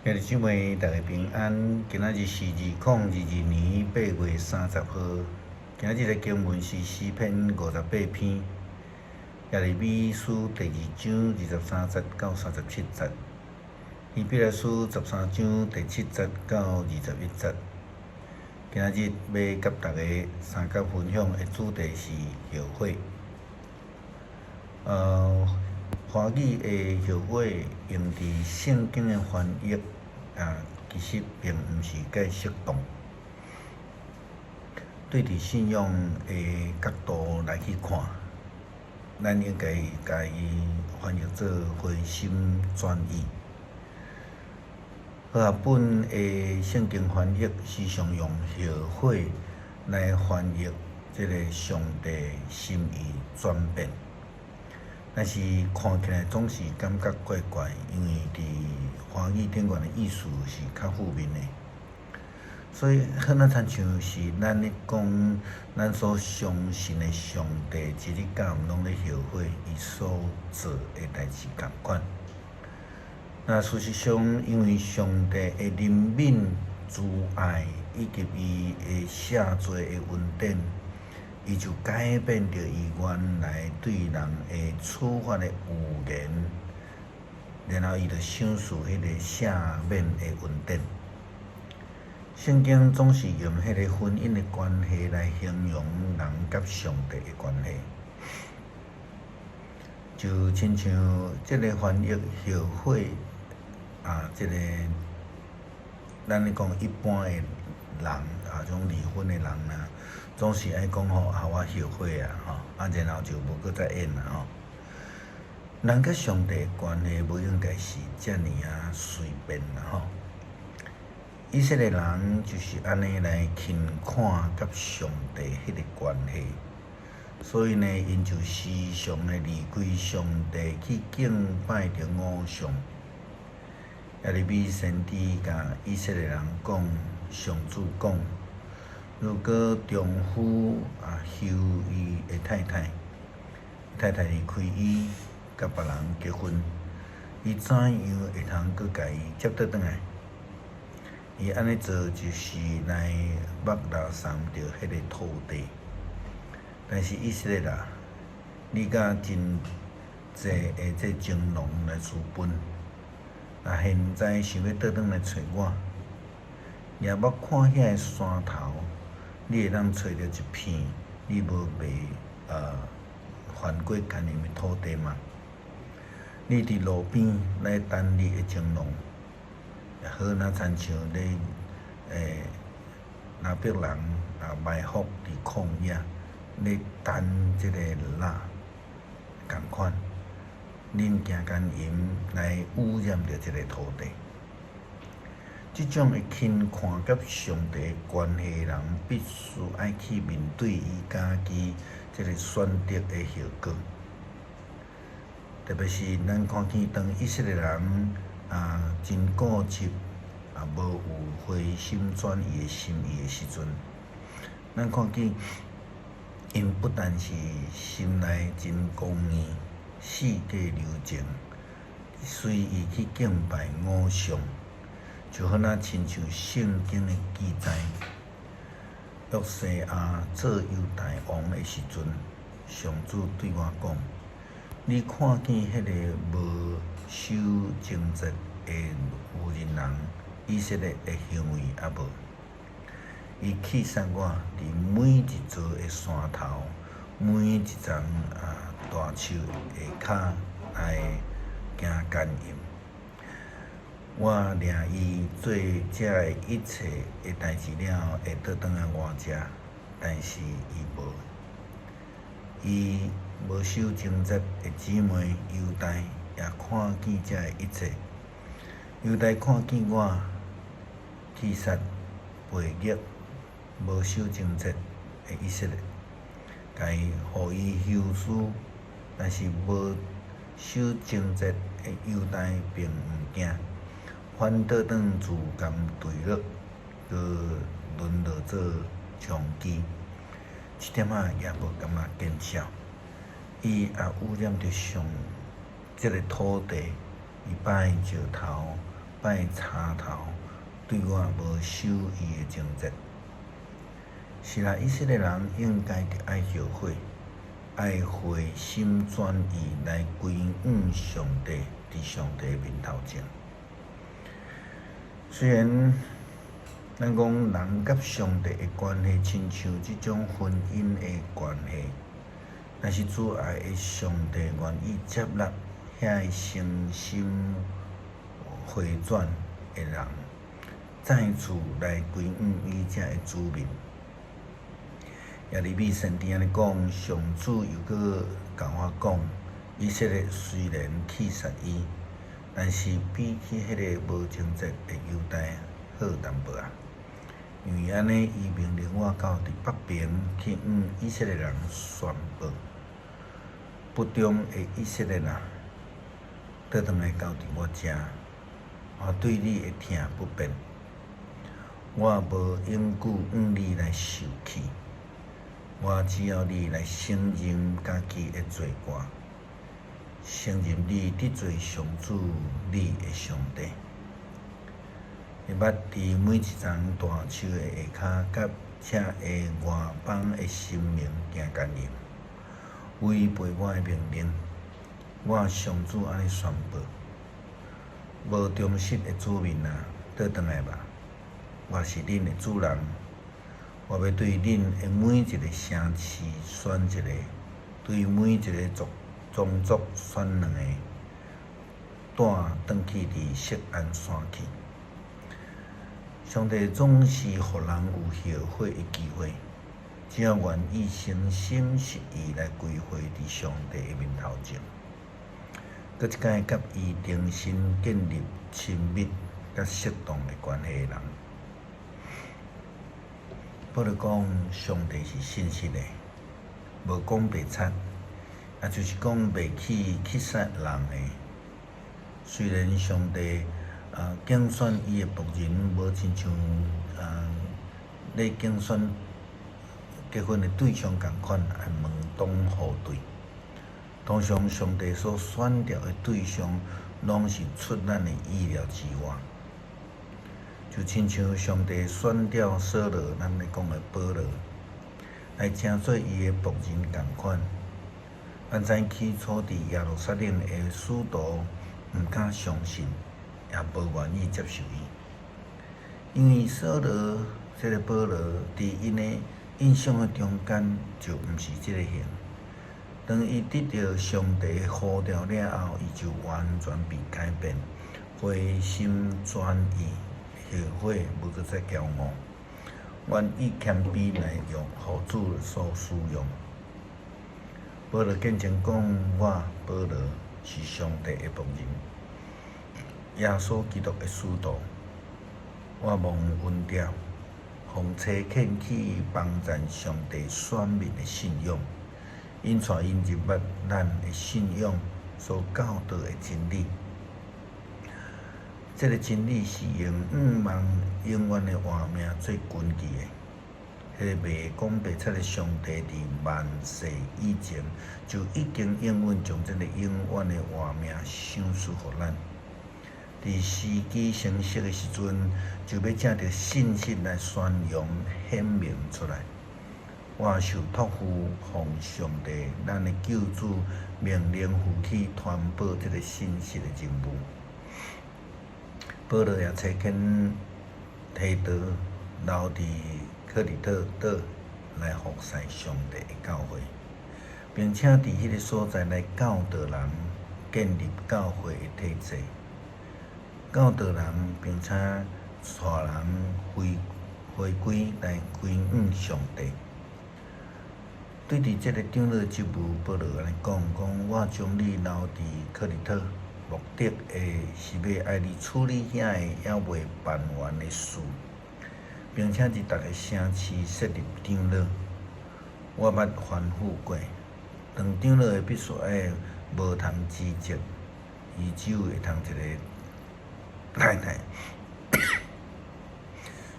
兄弟姊妹，大家平安。今仔日是2022年8月30號。今仔日的經文是詩篇58篇，耶利米書第二章23節到37節，希伯來書13章第7節到21節。今仔日欲佮大家相佮分享的主題是後悔。華語的後悔用佇聖經的翻譯啊，其實並毋是介適當。對佇信仰的角度來去看，咱應該共伊翻譯做回心轉意。和合本的聖經翻譯時常用後悔來翻譯這个上帝心意轉變，但是看起來總是感覺怪怪，因為佇華語頂懸的意思是較負面的，所以好若親像是咱咧講，咱所相信的上帝，一日到晚攏咧後悔伊所做的代誌仝款。那事實上，因為上帝的憐憫、慈愛以及伊的赦罪的恩典，伊就改變著伊原來對人的處罰的預言，然後伊就賞賜彼个赦免的恩典。聖經總是用彼个婚姻的關係來形容人佮上帝的關係。就親像這个翻譯後悔啊，這个咱咧講一般的人啊，種離婚的人啊，總是愛講吼啊，我後悔啊，吼啊，然後就無閣再演啦吼。人佮上帝的關係無應該是遮爾仔隨便啦吼。以色列人就是按呢來輕看佮上帝彼个關係。所以呢，𪜶就時常的離開上帝去敬拜著偶像。耶利米先知共以色列人講，上主講：如果丈夫啊休伊的太太，太太離開伊，佮別人結婚，伊怎樣會通閣共伊接倒轉來？伊按呢做就是來剝垃圾著彼个土地。但是以色列啊，你佮真濟的這情郎來私奔，啊，現在想欲倒轉來揣我，舉目看遐个山頭，你會當揣著一片你無袂犯過姦淫的土地嗎？你佇路邊來等你的情郎，好若親像咧拿別人啊埋伏佇曠野。咧等這个獵仝款，恁行姦淫來污染著這个土地。這種會輕看佮上帝關係的人，必須愛去面對伊家己這个選擇的後果。特別是咱看見當以色列人啊真固執啊，無有回心轉意的心意的時陣，咱看見。𪜶不但是心內真剛硬，四界留情，隨意去敬拜偶像，就好若親像聖經的記載，約西亞做猶大王的時陣，上主對我講：你看見彼个無守貞節的婦人人以色列的行為抑無？伊棄殺我佇每一座的山頭，每一叢啊大樹下跤來行姦淫。我掠伊做這一切的代誌了後，會倒轉來我遮，但是伊無。伊無守貞節的姊妹猶大也看見這一切。猶大看見我棄殺背逆無守貞節的以色列，共伊予伊休書，但是無守貞節的猶大並毋驚，反倒轉自甘墜落，閣淪落做娼妓，一點仔也無感覺見笑。伊也污染著上這个土地，伊擺石頭，拜賊頭，對我無守伊的貞節。是啦，以色列人應該著愛後悔，愛回心轉意來歸向上帝，佇上帝面頭前。雖然咱講人佮上帝的關係，親像這種婚姻的關係，但是慈愛的上帝願意接納遐個誠心回轉的人，再次來歸向伊這个子民。耶利米先知按呢講，上主又閣共我講，以色列雖然棄殺伊，但是比起彼个無貞節的猶大好淡薄仔。因為按呢，伊命令我到佇北邊去向以色列人宣報，不忠的以色列啊，倒轉來到佇我遮，我對你的疼不變，我無永久向你來受氣。我只要你來承認家己的罪過，承認你得罪上主你的上帝。你捌佇每一叢大樹的下跤，佮遮个外邦的神明行姦淫，違背我的命令。我上主按呢宣布：無忠實的子民啊，倒轉來吧！我是恁的主人。我欲對恁的每一个城市選一个，對每一个族種族選兩个，帶轉去佇錫安山去。上帝總是予人有後悔的機會，只要願意誠心實意來歸回佇上帝的面頭前，閣一擺佮伊重新建立親密佮適當的關係的人。保羅講，上帝是信實的，無講白賊，也就是講袂去棄殺人的。雖然上帝揀選伊的僕人，無親像咧揀選結婚的對象仝款，愛門當戶對。通常上帝所選著的對象，攏是出咱的意料之外。就親像上帝選著掃羅，咱咧講的保羅，來成做伊的僕人仝款。咱知起初佇耶路撒冷的使徒毋敢相信，也無願意接受伊，因為掃羅這个保羅佇𪜶的印象的中間就毋是這个形。當伊得著上帝的呼召了後，伊就完全被改變，回心轉意。後悔，無閣再驕傲，願意謙卑來用，予主所使用。保羅見證講：我保羅是上帝的僕人，耶穌基督的使徒。我蒙恩召，奉差遣去幫贊上帝選民的信仰，𪜶帶𪜶入捌咱的信仰所教導的真理。這个真理是用向望永遠的活命做根基的。彼个袂講白賊的上帝，佇萬世以前就已經應允將這个永遠的活命賞賜予咱。佇時機成熟的時陣，就欲藉著信實來宣揚顯明出來。我受託付，奉上帝咱的救主命令，負起傳報這个信息的任務。保羅也差遣提多留佇克里特島來服侍上帝的教會，並且佇彼个所在來教導人建立教會的體制，教導人，並且帶人回回歸來歸向上帝。對佇這个長老職務，保羅按呢講：講我將你留佇克里特，目的的是欲愛你處理遐个猶未辦完的事，並且佇逐个城市設立長老。我捌吩咐過，當長老的必須愛無通辭職，伊只有會通一个太太，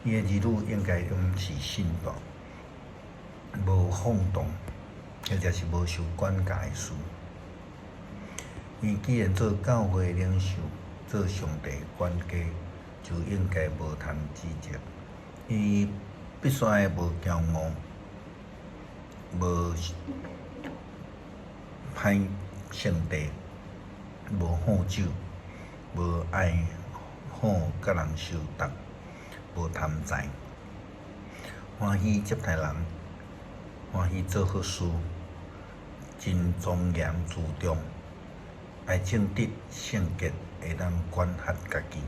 伊的兒女應該攏是信徒，無放蕩，或者是無受管教的事。伊既然做教會領袖，做上帝管家，就應該無通指責。伊必須愛無驕傲，無歹性地，無好酒，無愛好佮人相鬥，無貪財，歡喜接待人，歡喜做好事，真莊嚴自重，愛正直聖潔，會當管轄家己。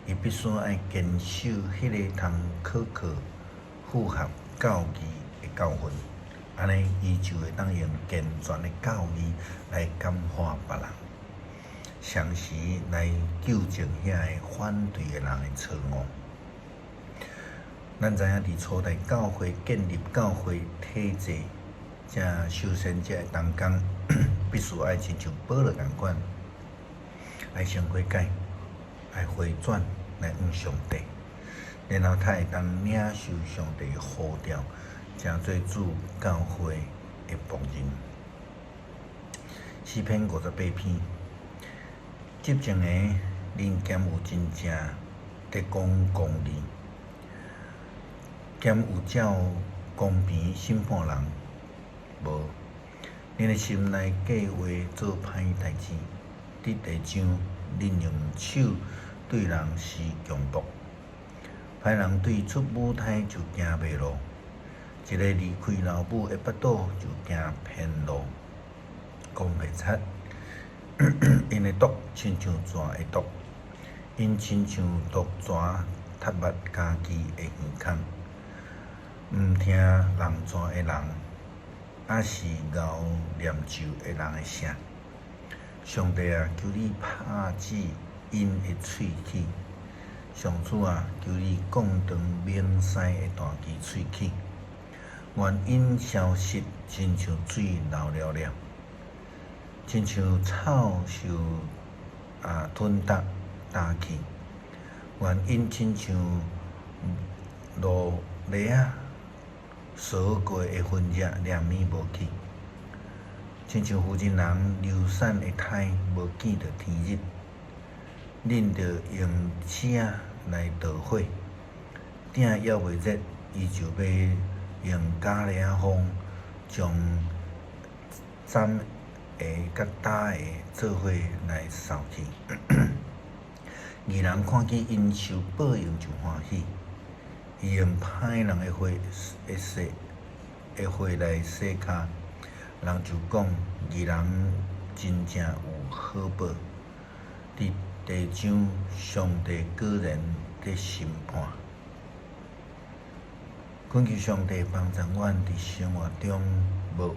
伊必須愛堅守彼个通可靠、符合教義的教訓，按呢伊就會當用健全的教義來感化別人，同時來糾正遐个反對的人的錯誤。咱知影佇初代教會建立教會體制，這首先這个同工必須愛親像保羅仝款，愛先悔改，愛回轉來向上帝，然後才會當領受上帝的呼召，成做主教會的僕人。詩篇58篇，執政的恁敢有真正佇講公義？敢有照公平審判人？無。恁的心內計劃做歹代誌，佇地上恁用手對人施強暴。歹人對出母胎就行迷路，一个離開老母的腹肚就行偏路。講袂出，𪜶的毒親像蛇的毒，𪜶親像毒蛇插入家己的耳孔。毋聽弄蛇的人，抑是熬念咒的人的聲。上帝啊，求你拍止𪜶的喙齒！上主啊，求你降斷猛獅的大支喙齒。願𪜶消失，親像水流了了，親像草受吞踏打去。願𪜶親像蘆犁仔趖過的痕跡，連綿無去。親像婦人人流產的胎，無見著天日。恁著用刺仔來導火，鼎猶未熱，伊就欲用加利仔風將斬的佮打的做伙來掃去。義人看見𪜶受報應就歡喜，伊用歹人的血的洗的血來洗跤，人就講義人真正有好報。佇地上，上帝果然佇審判。懇求上帝幫助阮佇生活中無有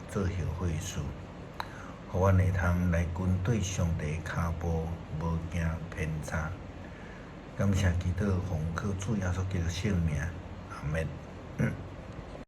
做後悔的事，予阮會通來跟綴上帝的跤步，無行偏差。感謝基督，奉靠主耶穌基督聖名，阿門。